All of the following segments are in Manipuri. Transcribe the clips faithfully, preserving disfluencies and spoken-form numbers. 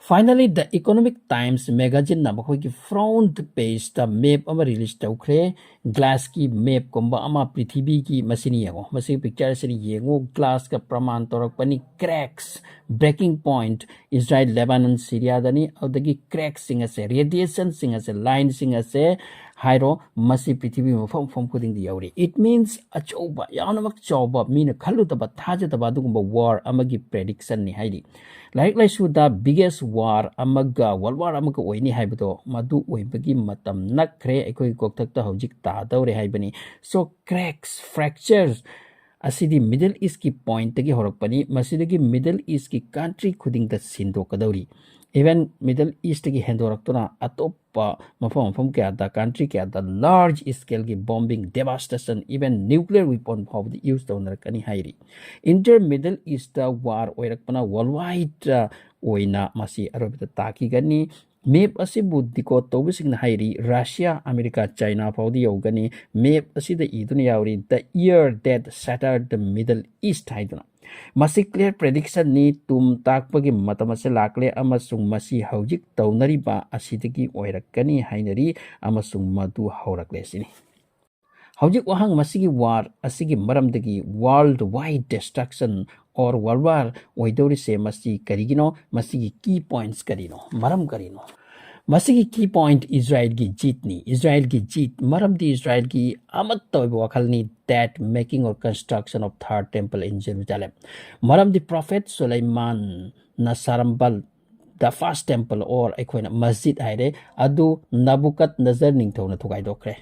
Finally, The Economic Times magazineꯅ ꯃꯈꯣꯏꯒꯤ front pageꯇ map ꯑꯃ release ꯇꯧꯈ꯭ꯔꯦ꯫ Glassꯀꯤ mapꯀꯨꯝꯕ ꯑꯃ, ꯄ꯭ꯔꯤꯊꯤꯕꯤꯒꯤ, ꯃꯁꯤꯅꯤ ꯌꯦꯡꯉꯣ, ꯃꯁꯤꯒꯤ picture ꯑꯁꯤꯅ ꯌꯦꯡꯉꯨ, glassꯀ ꯄ꯭ꯔꯃꯥꯟ ꯇꯧꯔꯛꯄꯅꯤ꯫ Cracks, breaking point, Israel, Lebanon, Syriaꯗꯅꯤ꯫ ꯑꯗꯨꯗꯒꯤ crackꯁꯤꯡ ꯑꯁꯦ, radiationꯁꯤꯡ ꯑꯁꯦ, lineꯁꯤꯡ ꯑꯁꯦ ꯍꯥꯏꯔꯣ, ꯃꯁꯤ ꯄ꯭ꯔꯤꯊꯤꯕꯤ ꯃꯐꯝ ꯃꯐꯝ ꯈꯨꯗꯤꯡꯗ ꯌꯧꯔꯤ꯫ It means ꯑꯆꯧꯕ, ꯌꯥꯝꯅꯃꯛ ꯆꯥꯎꯕ, ꯃꯤꯅ ꯈꯜꯂꯨꯗꯕ, ꯊꯥꯖꯗꯕ ꯑꯗꯨꯒꯨꯝꯕ war ꯑꯃꯒꯤ predictionꯅꯤ ꯍꯥꯏꯔꯤ꯫ ꯂꯥꯏꯔꯤꯛ ꯂꯥꯏꯁꯨꯗ biggest war ꯑꯃꯒ, world war ꯑꯃꯒ ꯑꯣꯏꯅꯤ ꯍꯥꯏꯕꯗꯣ, ꯃꯗꯨ ꯑꯣꯏꯕꯒꯤ ꯃꯇꯝ ꯅꯛꯈ꯭ꯔꯦ, ꯑꯩꯈꯣꯏꯒꯤ ꯀꯣꯛꯊꯛꯇ ꯍꯧꯖꯤꯛ ꯇꯥꯗꯧꯔꯦ ꯍꯥꯏꯕꯅꯤ꯫ So, cracks, fractures ꯑꯁꯤꯗꯤ Middle Eastꯀꯤ pointꯇꯒꯤ ꯍꯧꯔꯛꯄꯅꯤ꯫ ꯃꯁꯤꯗꯒꯤ Middle Eastꯀꯤ country ꯈꯨꯗꯤꯡꯗ ꯁꯤꯟꯗꯣꯛꯀꯗꯧꯔꯤ꯫ Even Middle Eastꯇꯒꯤ ꯍꯦꯟꯗꯣꯔꯛꯇꯨꯅ ꯑꯇꯣꯞꯄ ꯃꯐꯝ ꯃꯐꯝ ꯀꯌꯥꯗ, country ꯀꯌꯥꯗ large scaleꯒꯤ bombing, devastation, even nuclear weapon ꯐꯥꯎꯕꯗ use ꯇꯧꯅꯔꯛꯀꯅꯤ ꯍꯥꯏꯔꯤ꯫ Inter Middle East war ꯑꯣꯏꯔꯛꯄꯅ worldwide ꯑꯣꯏꯅ ꯃꯁꯤ ꯑꯔꯣꯏꯕꯗ ꯇꯥꯈꯤꯒꯅꯤ꯫ Map ꯑꯁꯤꯕꯨ decode ꯇꯧꯕꯁꯤꯡꯅ ꯍꯥꯏꯔꯤ, Russia, America, China ꯐꯥꯎꯗ ꯌꯧꯒꯅꯤ꯫ Map ꯑꯁꯤꯗ ꯏꯗꯨꯅ ꯌꯥꯎꯔꯤ, "The year that shattered the Middle East" ꯍꯥꯏꯗꯨꯅ꯫ ꯃꯁꯤ clear predictionꯅꯤ, ꯇꯨꯝ ꯇꯥꯛꯄꯒꯤ ꯃꯇꯝ ꯑꯁꯤ ꯂꯥꯛꯂꯦ ꯑꯃꯁꯨꯡ ꯃꯁꯤ ꯍꯧꯖꯤꯛ ꯇꯧꯅꯔꯤꯕ ꯑꯁꯤꯗꯒꯤ ꯑꯣꯏꯔꯛꯀꯅꯤ ꯍꯥꯏꯅꯔꯤ, ꯑꯃꯁꯨꯡ ꯃꯗꯨ ꯍꯧꯔꯛꯂꯦ ꯁꯤꯅꯤ꯫ ꯍꯧꯖꯤꯛ ꯋꯥꯍꯪ, ꯃꯁꯤꯒꯤ war ꯑꯁꯤꯒꯤ ꯃꯔꯝꯗꯒꯤ world wide destruction or world war ꯑꯣꯏꯗꯧꯔꯤꯁꯦ ꯃꯁꯤ ꯀꯔꯤꯒꯤꯅꯣ? ꯃꯁꯤꯒꯤ key points ꯀꯔꯤꯅꯣ? ꯃꯔꯝ ꯀꯔꯤꯅꯣ? ꯃꯁꯤꯒꯤ key point ꯏꯖꯔꯥꯏꯜꯒꯤ ꯖꯤꯠꯅꯤ꯫ ꯏꯖꯔꯥꯏꯜꯒꯤ ꯖꯤꯠ, ꯃꯔꯝꯗꯤ ꯏꯖꯔꯥꯏꯜꯒꯤ ꯑꯃꯠꯇ ꯑꯣꯏꯕ ꯋꯥꯈꯜꯅꯤ, that making or construction of third temple in Jerusalem꯫ ꯃꯔꯝꯗꯤ prophet ꯁꯨꯂꯩꯃꯥꯟꯅ ꯁꯥꯔꯝꯕ the first temple or ꯑꯩꯈꯣꯏꯅ ꯃꯁꯖꯤꯗ ꯍꯥꯏꯔꯦ, ꯑꯗꯨ ꯅꯕꯨꯀꯠ ꯅꯖꯔ ꯅꯤꯡꯊꯧꯅ ꯊꯨꯒꯥꯏꯗꯣꯛꯈ꯭ꯔꯦ꯫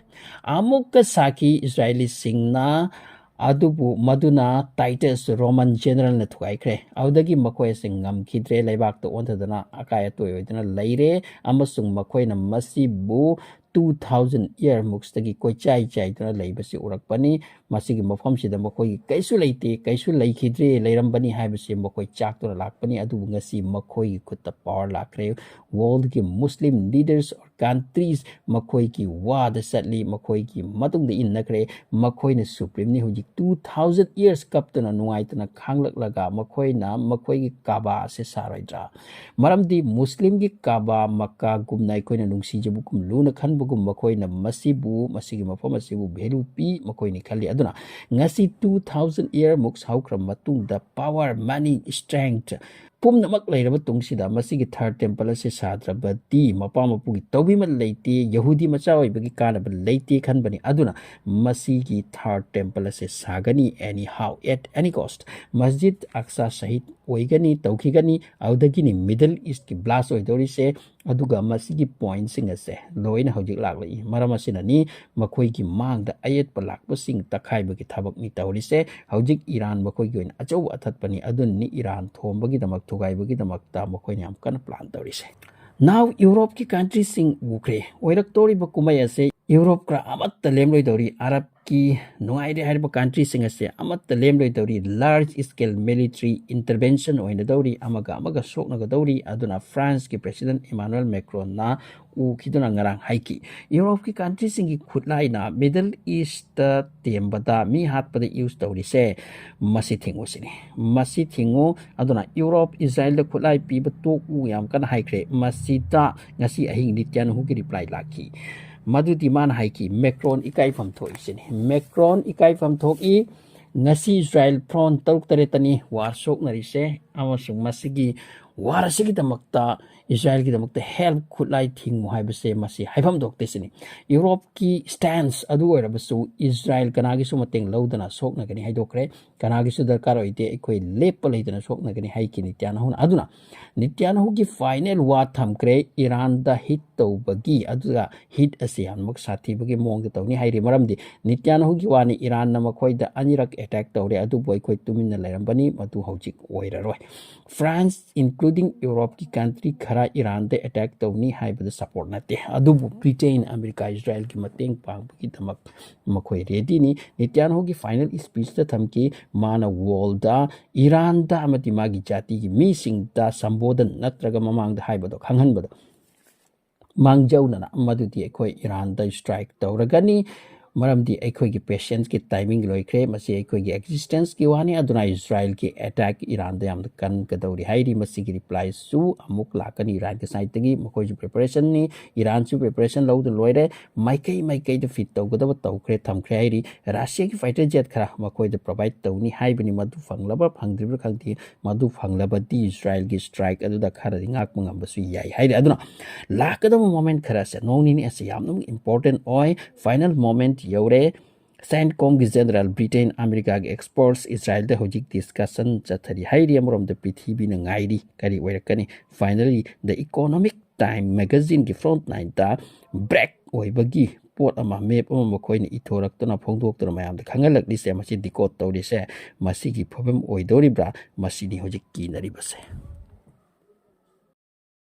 ꯑꯃꯨꯛꯀ ꯁꯥꯈꯤ ꯏꯖꯔꯥꯏꯂꯤꯁꯤꯡꯅ, ꯑꯗꯨꯕꯨ ꯃꯗꯨꯅ ꯇꯥꯏꯇꯁ ꯔꯣꯃꯟ ꯖꯦꯅꯔꯦꯜꯅ ꯊꯨꯒꯥꯏꯈ꯭ꯔꯦ꯫ ꯑꯗꯨꯗꯒꯤ ꯃꯈꯣꯏ ꯑꯁꯤ ꯉꯝꯈꯤꯗ꯭ꯔꯦ, ꯂꯩꯕꯥꯛꯇ ꯑꯣꯟꯊꯗꯨꯅ ꯑꯀꯥꯏ ꯑꯇꯣꯏ ꯑꯣꯏꯗꯨꯅ ꯂꯩꯔꯦ, ꯑꯃꯁꯨꯡ ꯃꯈꯣꯏꯅ ꯃꯁꯤꯕꯨ two thousand year ꯃꯨꯛꯁꯇꯒꯤ ꯀꯣꯏꯆꯥꯏ ꯆꯥꯏꯗꯨꯅ ꯂꯩꯕꯁꯤ ꯎꯔꯛꯄꯅꯤ꯫ ꯃꯁꯤꯒꯤ ꯃꯐꯝꯁꯤꯗ ꯃꯈꯣꯏꯒꯤ ꯀꯩꯁꯨ ꯂꯩꯇꯦ, ꯀꯩꯁꯨ ꯂꯩꯈꯤꯗ꯭ꯔꯦ, ꯂꯩꯔꯝꯕꯅꯤ ꯍꯥꯏꯕꯁꯤ ꯃꯈꯣꯏ ꯆꯥꯛꯇꯨꯅ ꯂꯥꯛꯄꯅꯤ꯫ ꯑꯗꯨꯕꯨ ꯉꯁꯤ ꯃꯈꯣꯏꯒꯤ ꯈꯨꯠꯇ ꯄꯋꯥꯔ ꯂꯥꯛꯈ꯭ꯔꯦ꯫ ꯋꯥꯔꯜꯒꯤ ꯃꯨꯁꯂꯤꯝ ꯂꯤꯗꯔꯁ ꯑꯣꯔ ꯀꯟꯇ꯭ꯔꯤꯁ ꯃꯈꯣꯏꯒꯤ ꯋꯥꯗ ꯆꯠꯂꯤ, ꯃꯈꯣꯏꯒꯤ ꯃꯇꯨꯡꯗ ꯏꯟꯅꯈ꯭ꯔꯦ꯫ ꯃꯈꯣꯏꯅ ꯁꯨꯄ꯭ꯔꯤꯝꯅꯤ꯫ ꯍꯧꯖꯤꯛ two thousand years ꯀꯞꯇꯨꯅ ꯅꯨꯡꯉꯥꯏꯇꯅ ꯈꯥꯡꯂꯛꯂꯒ ꯃꯈꯣꯏꯅ ꯃꯈꯣꯏꯒꯤ ꯀꯥꯕꯥ ꯑꯁꯦ ꯁꯥꯔꯣꯏꯗ꯭ꯔꯥ? ꯃꯔꯝꯗꯤ ꯃꯨꯁꯂꯤꯝꯒꯤ ꯀꯥꯕꯥ, ꯃꯛꯀꯥꯒꯨꯝꯅ ꯑꯩꯈꯣꯏꯅ ꯅꯨꯡꯁꯤꯖꯕꯒꯨꯝ, ꯂꯨꯅ ꯈꯟꯕꯒꯨꯝ, ꯃꯈꯣꯏꯅ ꯃꯁꯤꯕꯨ, ꯃꯁꯤꯒꯤ ꯃꯐꯝ ꯑꯁꯤꯕꯨ ꯚꯦꯂꯨ ꯄꯤ, ꯃꯈꯣꯏꯅꯤ ꯈꯜꯂꯤ꯫ ꯑꯗꯨꯅ ꯉꯁꯤ two thousand year ꯃꯨꯛ ꯍꯧꯈ꯭ꯔ ꯃꯇꯨꯡꯗ power, money, strength ꯄꯨꯝꯅꯃꯛ ꯂꯩꯔꯕ ꯇꯨꯡꯁꯤꯗ ꯃꯁꯤꯒꯤ ꯊꯥꯔꯠ ꯇꯦꯝꯄꯜ ꯑꯁꯦ ꯁꯥꯗ꯭ꯔꯕꯗꯤ ꯃꯄꯥ ꯃꯄꯨꯒꯤ ꯇꯧꯕꯤꯃꯜ ꯂꯩꯇꯦ, ꯌꯍꯨꯗꯤ ꯃꯆꯥ ꯑꯣꯏꯕꯒꯤ ꯀꯥꯟꯅꯕ ꯂꯩꯇꯦ ꯈꯟꯕꯅꯤ꯫ ꯑꯗꯨꯅ ꯃꯁꯤꯒꯤ ꯊꯥꯔꯠ ꯇꯦꯝꯄꯜ ꯑꯁꯦ ꯁꯥꯒꯅꯤ, anyhow, at any cost꯫ Masjid ꯑꯛꯁꯥ ꯁꯍꯤꯗ ꯑꯣꯏꯒꯅꯤ, ꯇꯧꯈꯤꯒꯅꯤ꯫ ꯑꯗꯨꯗꯒꯤꯅꯤ ꯃꯤꯗꯜ ꯏꯁꯀꯤ ꯕ꯭ꯂꯥꯁ ꯑꯣꯏꯗꯧꯔꯤꯁꯦ꯫ ꯑꯗꯨꯒ ꯃꯁꯤꯒꯤ ꯄꯣꯏꯟꯁꯤꯡ ꯑꯁꯦ ꯂꯣꯏꯅ ꯍꯧꯖꯤꯛ ꯂꯥꯛꯂꯛꯏ꯫ ꯃꯔꯝ ꯑꯁꯤꯅꯅꯤ ꯃꯈꯣꯏꯒꯤ ꯃꯥꯡꯗ ꯑꯌꯦꯠꯄ ꯂꯥꯛꯄꯁꯤꯡ ꯇꯛꯈꯥꯏꯕꯒꯤ ꯊꯕꯛꯅꯤ ꯇꯧꯔꯤꯁꯦ꯫ ꯍꯧꯖꯤꯛ ꯏꯔꯥꯟ ꯃꯈꯣꯏꯒꯤ ꯑꯣꯏꯅ ꯑꯆꯧꯕ ꯑꯊꯠꯄꯅꯤ꯫ ꯑꯗꯨꯅꯅꯤ ꯏꯔꯥꯟ ꯊꯣꯝꯕꯒꯤꯗꯃꯛ, ꯊꯨꯒꯥꯏꯕꯒꯤꯗꯃꯛꯇ ꯃꯈꯣꯏꯅ ꯌꯥꯝ ꯀꯟꯅ ꯄ꯭ꯂꯥꯟ ꯇꯧꯔꯤꯁꯦ꯫ Now ꯌꯨꯔꯣꯞꯀꯤ ꯀꯟꯇ꯭ꯔꯤꯁꯤꯡ ꯎꯈ꯭ꯔꯦ꯫ ꯑꯣꯏꯔꯛꯇꯧꯔꯤꯕ ꯀꯨꯝꯍꯩ ꯑꯁꯦ ꯌꯨꯔꯣꯞ ꯈꯔ ꯑꯃꯠꯇ ꯂꯦꯝꯂꯣꯏꯗꯧꯔꯤ꯫ ꯑꯔꯕꯀꯤ ꯅꯨꯡꯉꯥꯏꯔꯦ ꯍꯥꯏꯔꯤꯕ ꯀꯟꯇ꯭ꯔꯤꯁꯤꯡ ꯑꯁꯦ ꯑꯃꯠꯇ ꯂꯦꯝꯂꯣꯏꯗꯧꯔꯤ꯫ Large scale military intervention ꯑꯣꯏꯅꯗꯧꯔꯤ, ꯑꯃꯒ ꯑꯃꯒ ꯁꯣꯛꯅꯒꯗꯧꯔꯤ꯫ ꯑꯗꯨꯅ ꯐ꯭ꯔꯥꯟꯁꯀꯤ ꯄ꯭ꯔꯦꯁꯤꯗꯦꯟ ꯏꯃꯥꯅꯨꯑꯦꯜ ꯃꯦꯀ꯭ꯔꯣꯟꯅ ꯎꯈꯤꯗꯨꯅ ꯉꯔꯥꯡ ꯍꯥꯏꯈꯤ, ꯌꯨꯔꯣꯞꯀꯤ ꯀꯟꯇ꯭ꯔꯤꯁꯤꯡꯒꯤ ꯈꯨꯠꯂꯥꯏꯅ ꯃꯤꯗꯜ ꯏꯁꯇ ꯇꯦꯝꯕꯗ, ꯃꯤ ꯍꯥꯠꯄꯗ ꯌꯨꯁ ꯇꯧꯔꯤꯁꯦ ꯃꯁꯤ ꯊꯤꯡꯉꯨ ꯁꯤꯅꯤ꯫ ꯃꯁꯤ ꯊꯤꯡꯉꯨ꯫ ꯑꯗꯨꯅ ꯌꯨꯔꯣꯞ ꯏꯖꯔꯥꯏꯜꯗ ꯈꯨꯠꯂꯥꯏ ꯄꯤꯕ ꯇꯣꯛꯎ ꯌꯥꯝ ꯀꯟꯅ ꯍꯥꯏꯈ꯭ꯔꯦ꯫ ꯃꯁꯤꯗ ꯉꯁꯤ ꯑꯍꯤꯡ ꯅꯤꯇ꯭ꯌꯥꯅꯍꯨꯒꯤ ꯔꯤꯄ꯭ꯂꯥꯏ ꯂꯥꯛꯈꯤ꯫ ꯃꯗꯨꯗꯤ ꯃꯥꯅ ꯍꯥꯏꯈꯤ, ꯃꯦꯀ꯭ꯔꯣꯟ ꯏꯀꯥꯏꯐꯝ ꯊꯣꯛꯏ ꯁꯤꯅꯤ꯫ ꯃꯦꯀ꯭ꯔꯣꯟ ꯏꯀꯥꯏꯐꯝ ꯊꯣꯛꯏ꯫ ꯉꯁꯤ ꯏꯖꯔꯥꯏꯜ ꯐ꯭ꯔꯣꯟ ꯇꯔꯨꯛ ꯇꯔꯦꯠꯇꯅꯤ ꯋꯥꯔ ꯁꯣꯛꯅꯔꯤꯁꯦ, ꯑꯃꯁꯨꯡ ꯃꯁꯤꯒꯤ ꯋꯥꯔ ꯑꯁꯤꯒꯤꯗꯃꯛꯇ, ꯏꯖꯔꯥꯏꯜꯒꯤꯗꯃꯛꯇ ꯍꯦꯜꯞ ꯈꯨꯠꯂꯥꯏ ꯊꯤꯡꯉꯨ ꯍꯥꯏꯕꯁꯦ ꯃꯁꯤ ꯍꯥꯏꯐꯝ ꯊꯣꯛꯇꯦ ꯁꯤꯅꯤ꯫ ꯌꯨꯔꯣꯞꯀꯤ ꯁ꯭ꯇꯦꯟꯁ ꯑꯗꯨ ꯑꯣꯏꯔꯕꯁꯨ ꯏꯖꯔꯥꯏꯜ ꯀꯅꯥꯒꯤꯁꯨ ꯃꯇꯦꯡ ꯂꯧꯗꯅ ꯁꯣꯛꯅꯒꯅꯤ ꯍꯥꯏꯗꯣꯛꯈ꯭ꯔꯦ꯫ ꯀꯅꯥꯒꯤꯁꯨ ꯗꯔꯀꯥꯔ ꯑꯣꯏꯗꯦ, ꯑꯩꯈꯣꯏ ꯂꯦꯞꯄ ꯂꯩꯇꯅ ꯁꯣꯛꯅꯒꯅꯤ ꯍꯥꯏꯈꯤ ꯅꯤꯇ꯭ꯌꯥꯅꯍꯨꯅ꯫ ꯑꯗꯨꯅ ꯅꯤꯇ꯭ꯌꯥꯅꯍꯨꯒꯤ ꯐꯥꯏꯅꯦꯜ ꯋꯥ ꯊꯝꯈ꯭ꯔꯦ, ꯏꯔꯥꯟꯗ ꯍꯤꯠ ꯇꯧꯕꯒꯤ꯫ ꯑꯗꯨꯒ ꯍꯤꯠ ꯑꯁꯤ ꯌꯥꯝꯅꯃꯛ ꯁꯥꯊꯤꯕꯒꯤ ꯃꯑꯣꯡꯗ ꯇꯧꯅꯤ ꯍꯥꯏꯔꯤ꯫ ꯃꯔꯝꯗꯤ ꯅꯤꯇ꯭ꯌꯥꯅꯍꯨꯒꯤ ꯋꯥꯅꯤ, ꯏꯔꯥꯟꯅ ꯃꯈꯣꯏꯗ ꯑꯅꯤꯔꯛ ꯑꯦꯇꯦꯛ ꯇꯧꯔꯦ, ꯑꯗꯨꯕꯨ ꯑꯩꯈꯣꯏ ꯇꯨꯃꯤꯟꯅ ꯂꯩꯔꯝꯕꯅꯤ, ꯃꯗꯨ ꯍꯧꯖꯤꯛ ꯑꯣꯏꯔꯔꯣꯏ꯫ ꯐ꯭ꯔꯥꯟꯁ including Europeꯀꯤ country ꯈꯔ ꯏꯔꯥꯟꯗ attack ꯇꯧꯅꯤ ꯍꯥꯏꯕꯗ support ꯅꯠꯇꯦ꯫ ꯑꯗꯨꯕꯨ Britain, America, Israelꯒꯤ ꯃꯇꯦꯡ ꯄꯥꯡꯕꯒꯤꯗꯃꯛ ꯃꯈꯣꯏ readyꯅꯤ꯫ ꯅꯦꯇꯥꯟꯌꯥꯍꯨꯒꯤ final speechꯇ ꯊꯝꯈꯤ, ꯃꯥꯅ worldꯗ ꯏꯔꯥꯟꯗ ꯑꯃꯗꯤ ꯃꯥꯒꯤ ꯖꯥꯇꯤꯒꯤ ꯃꯤꯁꯤꯡꯗ ꯁꯝꯕꯣꯙꯟ ꯅꯠꯇ꯭ꯔꯒ ꯃꯃꯥꯡꯗ ꯍꯥꯏꯕꯗꯣ ꯈꯪꯍꯟꯕꯗꯣ ꯃꯥꯡꯖꯧꯅꯅ ꯃꯗꯨꯗꯤ ꯑꯩꯈꯣꯏ ꯏꯔꯥꯟꯗ strike ꯇꯧꯔꯒꯅꯤ꯫ ꯃꯔꯝꯗꯤ ꯑꯩꯈꯣꯏꯒꯤ patienceꯀꯤ timing ꯂꯣꯏꯈ꯭ꯔꯦ꯫ ꯃꯁꯤ ꯑꯩꯈꯣꯏꯒꯤ existenceꯀꯤ ꯋꯥꯅꯤ꯫ ꯑꯗꯨꯅ ꯏꯁꯔꯥꯏꯜꯒꯤ attack ꯏꯔꯥꯟꯗ ꯌꯥꯝꯅ ꯀꯟꯒꯗꯧꯔꯤ ꯍꯥꯏꯔꯤ꯫ ꯃꯁꯤꯒꯤ replyꯁꯨ ꯑꯃꯨꯛ ꯂꯥꯛꯀꯅꯤ ꯏꯔꯥꯟꯒꯤ sideꯇꯒꯤ꯫ ꯃꯈꯣꯏꯁꯨ preparationꯅꯤ, ꯏꯔꯥꯟꯁꯨ preparation ꯂꯧꯗꯨꯅ ꯂꯣꯏꯔꯦ꯫ ꯃꯥꯏꯀꯩ ꯃꯥꯏꯀꯩꯗ fit ꯇꯧꯒꯗꯕ ꯇꯧꯈ꯭ꯔꯦ, ꯊꯝꯈ꯭ꯔꯦ ꯍꯥꯏꯔꯤ꯫ ꯔꯁꯤꯌꯥꯒꯤ fighter jet ꯈꯔ ꯃꯈꯣꯏꯗ provide ꯇꯧꯅꯤ ꯍꯥꯏꯕꯅꯤ꯫ ꯃꯗꯨ ꯐꯪꯂꯕ꯭ꯔꯥ ꯐꯪꯗ꯭ꯔꯤꯕ꯭ꯔꯥ ꯈꯪꯗꯦ꯫ ꯃꯗꯨ ꯐꯪꯂꯕꯗꯤ ꯏꯁꯔꯥꯏꯜꯒꯤ strike ꯑꯗꯨꯗ ꯈꯔꯗꯤ ꯉꯥꯛꯄ ꯉꯝꯕꯁꯨ ꯌꯥꯏ ꯍꯥꯏꯔꯤ꯫ ꯑꯗꯨꯅ ꯂꯥꯛꯀꯗꯕ moment ꯈꯔꯁꯦ, ꯅꯣꯡ ꯅꯤꯅꯤ ꯑꯁꯤ ꯌꯥꯝꯅꯃꯛ important ꯑꯣꯏ꯫ Final moment ꯌꯧꯔꯦ꯫ CENTCOMꯒꯤ general, Britain, Americaꯒꯤ experts ꯏꯁꯔꯥꯏꯜꯗ ꯍꯧꯖꯤꯛ discussion ꯆꯠꯊꯔꯤ ꯍꯥꯏꯔꯤ꯫ ꯑꯃꯔꯣꯝꯗ ꯄ꯭ꯔꯤꯊꯤꯕꯤꯅ ꯉꯥꯏꯔꯤ ꯀꯔꯤ ꯑꯣꯏꯔꯛꯀꯅꯤ꯫ Finally, The Economic Time magazineꯒꯤ front lineꯗ break ꯑꯣꯏꯕꯒꯤ ꯄꯣꯠ ꯑꯃ, map ꯑꯃ ꯃꯈꯣꯏꯅ ꯏꯊꯣꯔꯛꯇꯨꯅ ꯐꯣꯡꯗꯣꯛꯇꯨꯅ ꯃꯌꯥꯝꯗ ꯈꯪꯍꯜꯂꯛꯂꯤꯁꯦ, ꯃꯁꯤ decode ꯇꯧꯔꯤꯁꯦ, ꯃꯁꯤꯒꯤ ꯐꯤꯕꯝ ꯑꯣꯏꯗꯧꯔꯤꯕ꯭ꯔꯥ? ꯃꯁꯤꯅꯤ ꯍꯧꯖꯤꯛ ꯀꯤꯅꯔꯤꯕꯁꯦ꯫